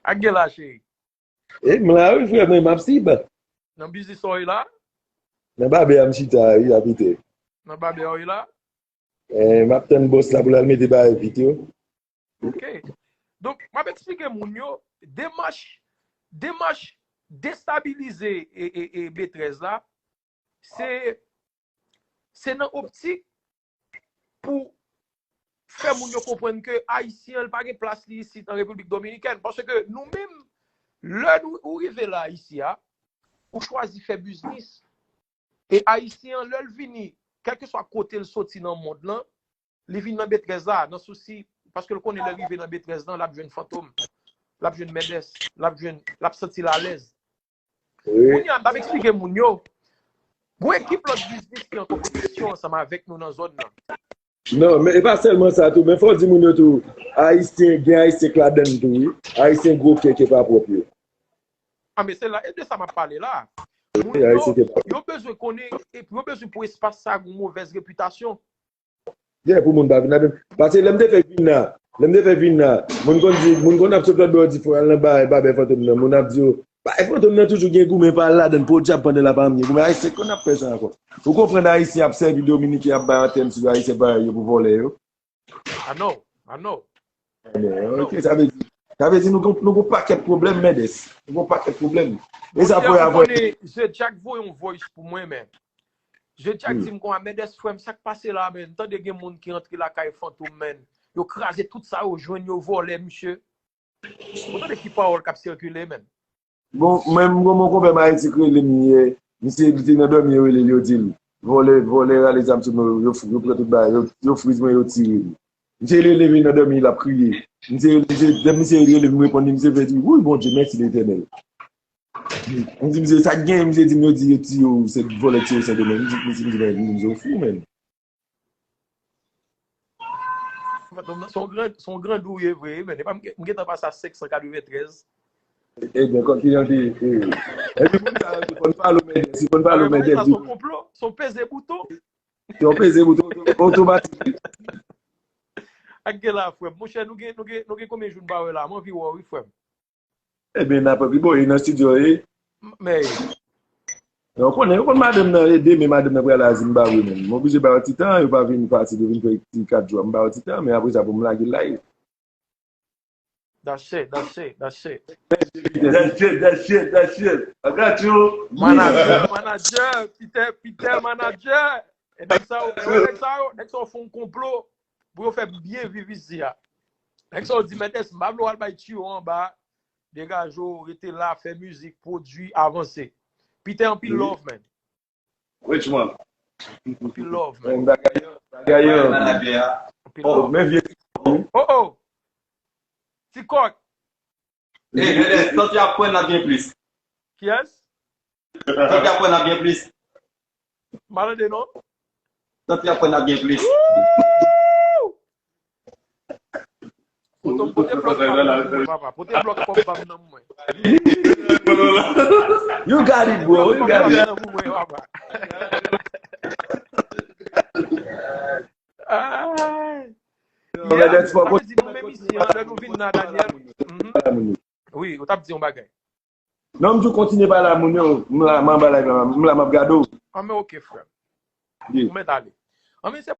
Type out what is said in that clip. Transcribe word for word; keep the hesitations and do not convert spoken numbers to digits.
Ak gen la, cheri. E, m la, wi, frè mwen, m ap sib. Nan biznis ou ye la? Nan babè a m chita, wi, la, Pete. Nan babè ou ye la? Eh, m ap tann bòs la pou l al mete bagay vit yo. Ok. Donk, m ap eksplike moun yo, demach, demach destabilize e, e, e B trèz la, se, se nan optik pou fè moun yo konprann ke Ayisyen an, li pa gen plas li isit an Repiblik Dominikèn. Paske nou menm, lè nou, ou rive la isi a, ou chwazi fè biznis. E Ayisyen an, lè l vini, kèlkeswa kote l soti nan mond lan, li vin nan B trèz la, nan sousi, paske l konnen lè l rive nan B trèz lan, l ap jwenn Fantom, l ap jwenn Mèdès, l ap jwenn, l ap santi l alèz. Wi. Kounye a, m ap eksplike moun yo, gon ekip lòt biznis ki an konpetisyon ansanm avèk nou nan zòn nan. Non, men e pa sèlman sa tou, men fò w di moun yo tou, Ayisyen, gen Ayisyen k ladann tou, wi. Ayisyen gwo kè ki pa pwòp yo. A, men se la, e de sa m ap pale la. Moun yo, yo bezwen konnen, epi yo bezwen pou espas sa gon movèz repitasyon. Yeah, pou moun pa vin ladann. Paske lè m te fè vin la, lè m te fè vin la, moun konn di, moun konn ap sot lòt bò di fò al nan bay, babè Fantom nan. Moun ap di yo, bay Fantom nan toujou gen goumen pa al ladann, podyab pandan l ap anmye. Goumen Ayisyen konn ap fè sa ankò. Ou konprann Ayisyen ap sèvi Dominiken ap bay antèn sou Ayisyen parèy yo pou vòlè yo? I know, I know. Ebyen, ok, sa vle di, sa vle di nou gon, nou gon pakèt pwoblèm, Mèdès. Nou gon pakèt pwoblèm. E sa pou avè. Monchè, ou konnen, Je Jack voye yon voice pou mwen, men. Je Jack di m konsa, Mèdès, frè m, sa k pase la, men? M tande gen moun ki antre lakay Fantom, men. Yo kraze tout sa yo jwenn, yo vòlè, misye. Ou tande ki pawòl k ap sikile, men? Bon, mwen, m gon, mon konpè m Ayiti k rele m yè. Misye, li te nan dòmi, yo rele l, yo di l, vòlè, vòlè rale zam sou mwen, yo, yo pran tout bagay, yo, yo friz mwen, yo tire m. Misye rele m nan dòmi, l ap kriye. Misye, misye, lè misye rele m, m reponn li, misye fè di, "Wouy, Bondye, mèsi Letènèl." M di misye, "Sa k gen?" Misye di m, "Yo di yo tiye w, se vòlè tiye w Sendomeng." M di misye, m di, "Men, misye w fou, menn." Fantom nan, se yon gran, se yon grandou ye vre, men. E pa m gen, m gentan pase a senk san katreventrèz. Ebyen, kòm kliyan te, e, epi moun sa yo, se fò n pale w, men, se fò n pale w, men, se yon konplo, se yon peze bouton. Se yon peze bouton oto-, otomatik. Ak gen la, frè m. Monchè, nou gen, nou gen, nou gen konbyen jou n pa wè la? M anvi wè w, wi, frè m. Ebyen, n ap anvi, bon, e nan estidyo, e? Men. Yo konnen, yo konn madanm nan, e demen madanm nan pral Azi, m pa vre menm. M oblije ba yo ti tan, yo pa vin fasil, yo vin fè ti kat jou a, m ba yo ti tan, men apre sa pou m lage l la, e. That's it, that's it, that's it. That shit, that shit, that shit. I got you. Manager, manager, Peter, Peter, manager. E nèg sa yo, e nèg sa yo, nèg sa yo fè yon konplo pou yo fè m byen viv isi a. Nèg sa yo di, "Mèdès, m pa vle w al bay tiyo anba, degaje w, rete la, fè mizik, pwodui, avanse." Peter, anpil love, man. Richmond. Anpil love, man. Bagay yo, bagay yo. Anpil love. Oh, men vye. Oh, oh. Ti kòk. Ey, Mèdès, santi ap pran n ap gen plis. Kiyès? Santi ap pran n ap gen plis. M pa tande non. Santi ap pran n ap gen plis. Woo! Foto m pote blòk pa m nan pou mwen, papa. Pote blòk pa m nan mwen. You got it, bro. You got it. Nan pou mwen, papa. Ay. Yeah, sa vle di nou menm isi an, lè nou vin la, Daniel. Mhm. Wi, ou t ap di yon bagay. Non, m di w kontinye pale a moun yo, m la, m anba live la, m la, m ap gade w. Anben, ok, frè m. Ou mèt ale. Anben, se